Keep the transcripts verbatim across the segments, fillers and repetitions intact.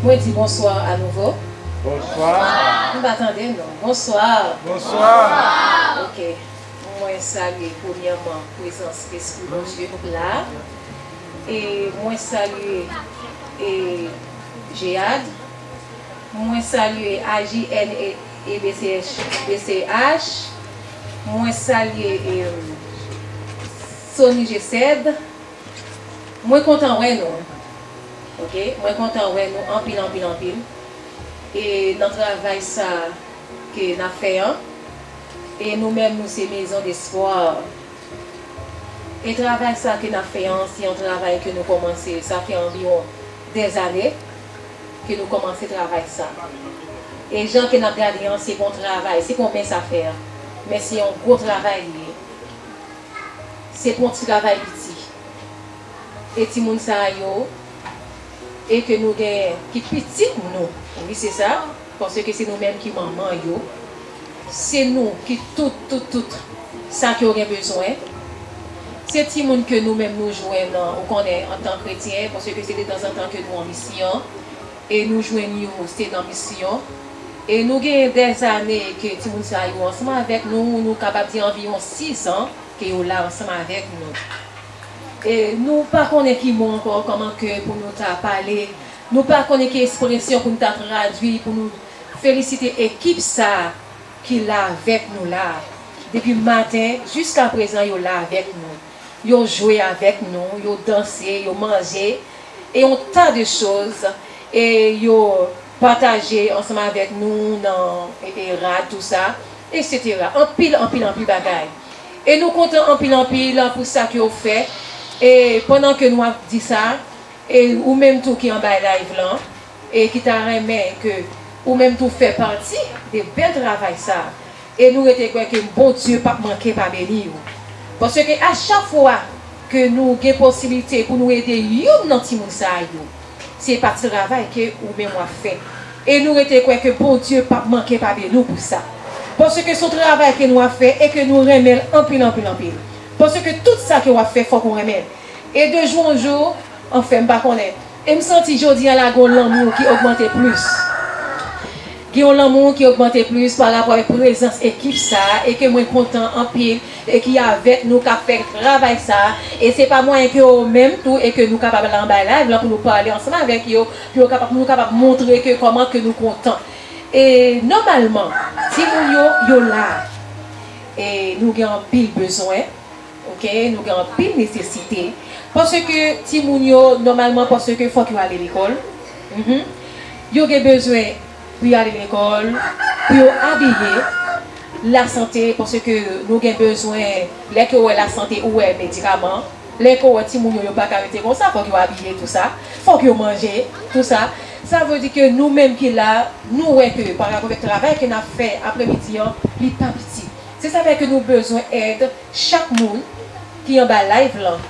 Mwen di bonswa anouvo. Bonswa. M pa tande non. Bonswa. Bonswa. Ok. Mwen salye premyèman prezans Lespri Bondye la. E mwen salye e Jehad. Mwen salye A J N e, e B C H, B C H. Mwen salye e Sony G sèd. Mwen kontan wè nou. Ok? Mwen kontan wè nou anpil, anpil, anpil. E nan travay sa ke n ap fè an, e nou menm nou se Maison d'Espoir. E travay sa ke n ap fè an, se yon travay ke nou kòmanse, sa fè anviwon dèzane ke nou kòmanse travay sa. E jan ke n ap gade an, se pa yon travay, se pa yon mens a fè, men se yon gwo travay li ye. Se pa yon ti travay piti. E timoun sa yo, e ke nou gen, ki pitit nou, wi, se sa, paske se nou menm ki manman yo. Se nou ki tout, tout, tout sa ke yo gen bezwen. Se timoun ke nou menm nou jwenn, ou konnen, antan kretyen, paske se detanzantan ke nou an misyon. E nou jwenn yo, se nan misyon. E nou gen dèzane ke timoun sa yo ansanm avèk nou, nou kapab di anviwon sizan ke yo la ansanm avèk nou. E nou pa konnen ki mo ankò, kòman ke pou nou ta pale. Nou pa konnen ki ekspresyon pou nou ta tradui, pou nou felisite ekip sa ki la avèk nou la. Depi maten jiska prezan, yo la avèk nou. Yo jwe avèk nou, yo danse, yo manje, e yon ta de choz, e yo pataje ansanm avèk nou nan, e, e rad, tou sa, etsetera. Anpil, anpil, anpil bagay. E nou kontan anpil, anpil pou sa ke yo fè. E pandan ke nou ap di sa, e ou menm tou ki anba live lan, e ki ta renmen ke ou menm tou fè pati de bèl travay sa, e nou rete kwè ke Bondye p ap manke pa beni w. Paske a chak fwa ke nou gen posiblite pou nou ede youn nan timoun sa yo, se pa ti travay ke ou menm w ap fè. E nou rete kwè ke Bondye p ap manke pa beni w pou sa. Paske se yon travay ke nou ap fè e ke nou renmen l anpil, anpil, anpil. Paske tout sa ke w ap fè, fòk ou renmen l. E de jou an jou, anfen, m pa konnen. E m santi jodi a la, gen yon lanmou ki ogmante plis. Gen yon lanmou ki ogmante plis pa rapò avèk prezans ekip sa a, e ke mwen kontan anpil, e ki avèk nou, k ap fè travay sa a. E se pa mwayen ke yo menm tou, e ke nou kapab la anba live lan pou nou pale ansanm avèk yo, pou yo kapab, pou nou kapab montre ke kòman ke nou kontan. E nòmalman, timoun yo, yo la. E nou gen anpil bezwen. Ok, nou gen anpil nesesite. Paske timoun yo, nòmalman, paske fòk yo ale lekòl. Mhm. Yo gen bezwen pou yo ale lekòl, pou yo abiye. Lasante, paske nou gen bezwen, lè ke w wè lasante, ou wè medikaman. Lè ke w wè timoun yo, yo pa ka rete konsa, fòk yo abiye, tou sa. Fòk yo manje, tou sa. Sa vle di ke nou menm ki la, nou wè ke, pa rapò avèk travay ke n ap fè apremidi an, li pa piti. Se sa fè ke nou bezwen èd chak moun ki anba live lan,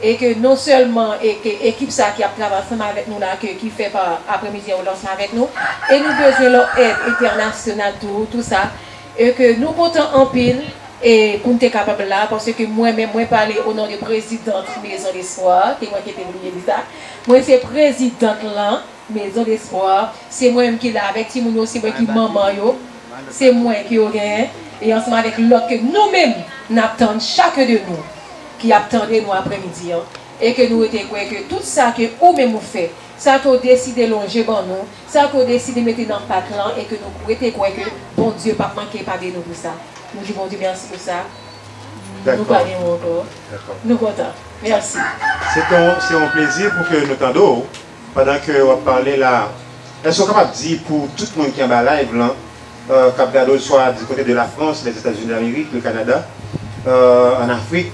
e ke non sèlman e ke ekip sa ki ap travay ansanm avèk nou la, ke, ki fè pa apremidi an yo la ansanm avèk nou, e nou bezwen lòt èd entènasyonal tou, tou sa, e ke nou kontan anpil, e pou n te kapab la, paske mwen menm, mwen pale o non de prezidant Maison d'Espoir, ke mwen ki te bliye di sa, mwen se prezidant lan, Maison d'Espoir, se mwen menm ki la avèk timoun yo, se mwen ki manman yo, se mwen ki yo genyen, e ansanm avèk lòt ke nou menm n ap tann, chak de nou ki ap tande nou apremidi an, e ke nou rete kwè ke tout sa ke ou menm ou fè, sa ke w deside lonje ban nou, sa ke w deside mete nan pak lan, e ke nou rete kwè ke Bondye p ap manke pa beni w pou sa. Nou di Bondye mèsi pou sa. Nou pa gen mo ankò. Dakò. Nou kontan. Mèsi. Se ton, se yon plezi pou ke nou tande w pandan ke w ap pale la. Èske w kapab di pou tout moun ki anba live lan, euh, k ap gade w swa di kote de la Frans, Lèzetazini Damerik, le Kanada, euh, an Afrik,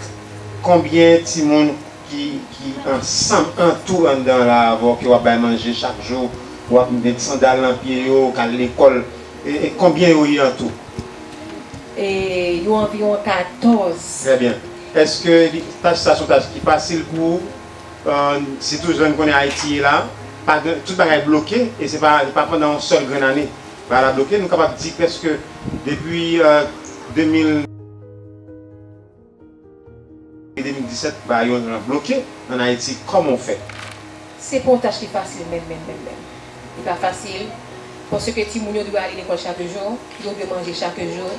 konbyen timoun ki, ki ansanm, antou anndan la avè w, ke w ap bay manje chak jou, w ap met sandal nan pye yo, k al lekòl, e, e konbyen yo ye antou? E yo anviwon katòz. Trè byen. Èske li, tach sa se yon tach ki fasil pou ou? Euh, sitou jan n konnen Ayiti ye la, pa gen, tout bagay bloke, e se pa, se pa pandan yon sèl grenn ane bagay la bloke. Nou kapab di prèske depi, euh, de mil, de mil disèt, bagay yo bloke ann Ayiti. Kòman w fè? Se pa yon tach ki fasil menm, menm, menm, menm. Pa fasil, paske timoun yo dwe ale lekòl chak jou, yo dwe manje chak jou.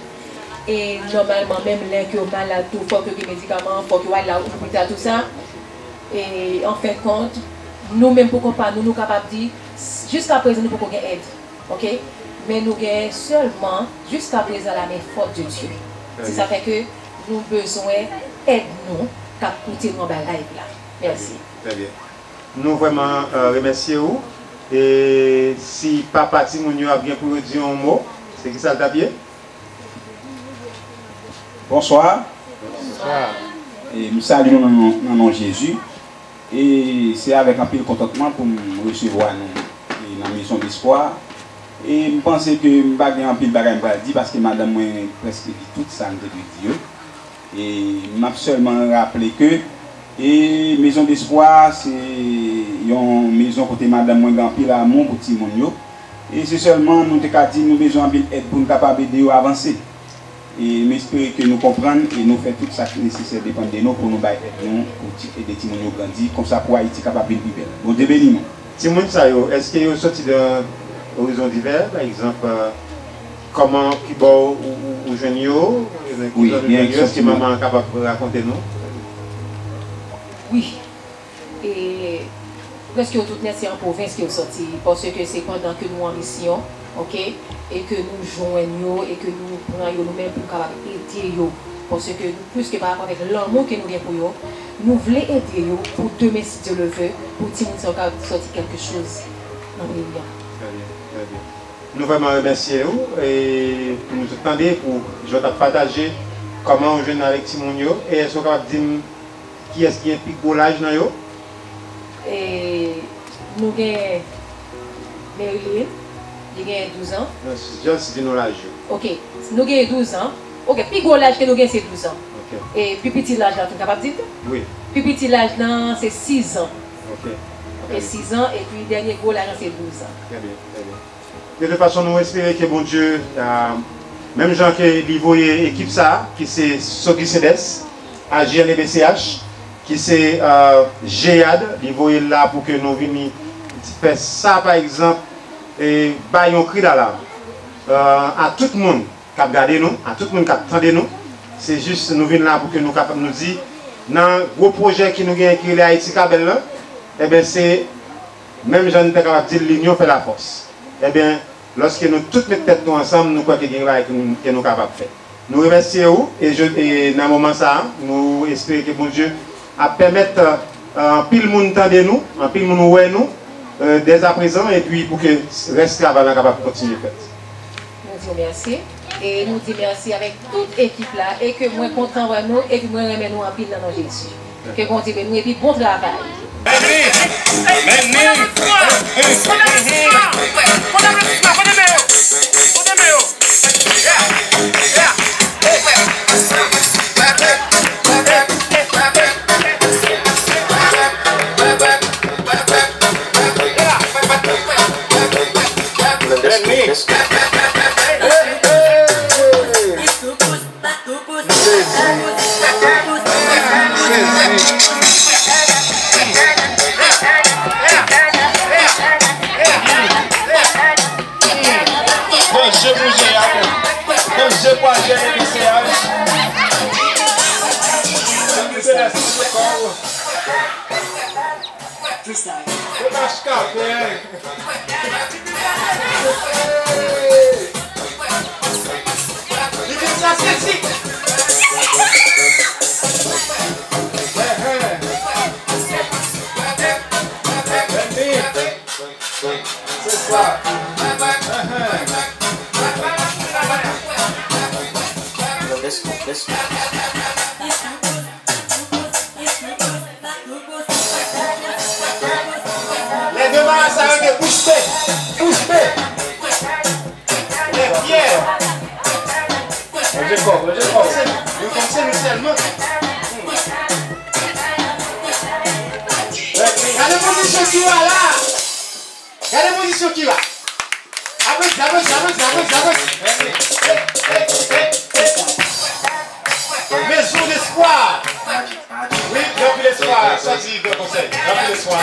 E nòmalman, menm lè ke yo malad tou, fòk yo gen medikaman, fòk yo al la lopital, tou sa. E an fen kont, nou menm pou kont pa nou, nou kapab di, jiska prezan, nou poko gen èd. Oke? Men nou gen sèlman, jiska prezan, la men fòt de Dye. Se sa fè ke nou bezwen èd nou k ap koute nou anba live la. Mèsi. Trè byen. Nou vrèman, euh, remèsye ou. E si papa timoun yo ap gen pou yo di yon mo, se ki sa l t ap ye? Bonswa. Bonswa. E m salye nou nan non, nan non Jezi. E se avèk anpil kontantman pou m resevwa nou e nan Maison d'Espoir. E m panse ke m pa gen anpil bagay m pral di paske madanm mwen prèske di tout sa m te dwe di yo. E m ap sèlman raple ke e Maison d'Espoir se yon mezon kote madanm mwen gen anpil amou pou timoun yo. E se sèlman nou te ka di nou bezwen anpil èd pou n kapab ede yo avanse. E m espere ke nou konprann e nou fè tout sa ki nesesè depann de nou pou nou bay èd nou pou ti, ede timoun yo grandi, konsa pou Ayiti kapab vin pi bèl. Bondye beni nou. Timoun sa yo, èske yo soti nan orizon divè? Pa egzanp, euh, kòman, kibò ou, ou, ou jwenn yo? Wi, ki zòn ou jwenn yo? Èske manman an kapab rakonte nou? Wi. E prèske yo tout nèt se an pwovens ke yo sòti, paske se pandan ke nou an misyon, oke, e ke nou jwenn yo, e ke nou pran yo nou menm pou nou kapab ede yo, paske nou plis ke pa rapò avèk lanmou ke nou gen pou yo, nou vle ede yo pou demen, si Dye le veut, pou timoun sa yo ka sòti kèlke choz nan peyi a. Trè byen, trè byen. Nou vrèman remèsye ou, e pou nou tout tande, pou jan w t ap pataje kòman w jwenn avèk timoun yo, e èske w kapab di m kiyès ki gen pi gwo laj nan yo? E nou gen Marilyn, li gen douz an. Non, just di nou laj yo. Oke, nou gen douz an. Oke, pi gwo laj ke nou gen se douz an. Oke. E pi piti laj la, tou kapab di l tou? Wi. Pi piti laj lan se sis an. Oke. Oke, sis an, epi dènye gwo laj lan se douz an. Trè byen, trè byen. De tout fason, nou espere ke Bondye, euh, menm jan ke li voye ekip sa a, ki se Sogi Cedès, A J N E B C H, ki se, euh, Jeyad, li voye l la pou ke nou vini fè sa, pa egzanp, e bay yon kri lalam, euh, a tout moun k ap gade nou, a tout moun k ap tande nou. Se jis nou vin la pou ke nou kapab nou di, nan gwo pwojè ke nou genyen ki rele Ayiti Ka Bèl lan, enben, se menm jan nou te kapab di l, linyon fè lafòs. Enben, lòske nou tout met tèt nou ansanm, nou kwè ke gen bagay ke nou, ke nou kapab fè. Nou remèsye ou, e je, e nan moman sa a, nou espere ke Bondye ap pèmèt, euh, anpil moun tande nou, anpil moun wè nou, euh, dèzaprezan, epi pou ke rès travay la kapab kontinye fèt. Nou di w mèsi, e nou di mèsi avèk tout ekip la, e ke mwen kontan wè nou, epi mwen renmen nou anpil nan non Jezi. Ke Bondye beni w epi bon travay. Beni! Beni! Beni! Sezi. Sezi. Danje pou Jeyad. Danje pou Ajèl e Miseyaj. Freestyle. Yo ta chkape. Li vin sa sezi. Se sa. Let's go, let's go. Lè de mara sa yo te bouch be, bouch be. Lè fyè. Manje kòb, manje kòb. Se nou, nou konn se nou sèlman. Gade pozisyon ki la la. Gade pozisyon ki la. Avanse, avanse, avanse, avanse, avanse. Maison d'Espoir. Wi, gen anpil espwa. Sa di de konsèy. Gen anpil espwa.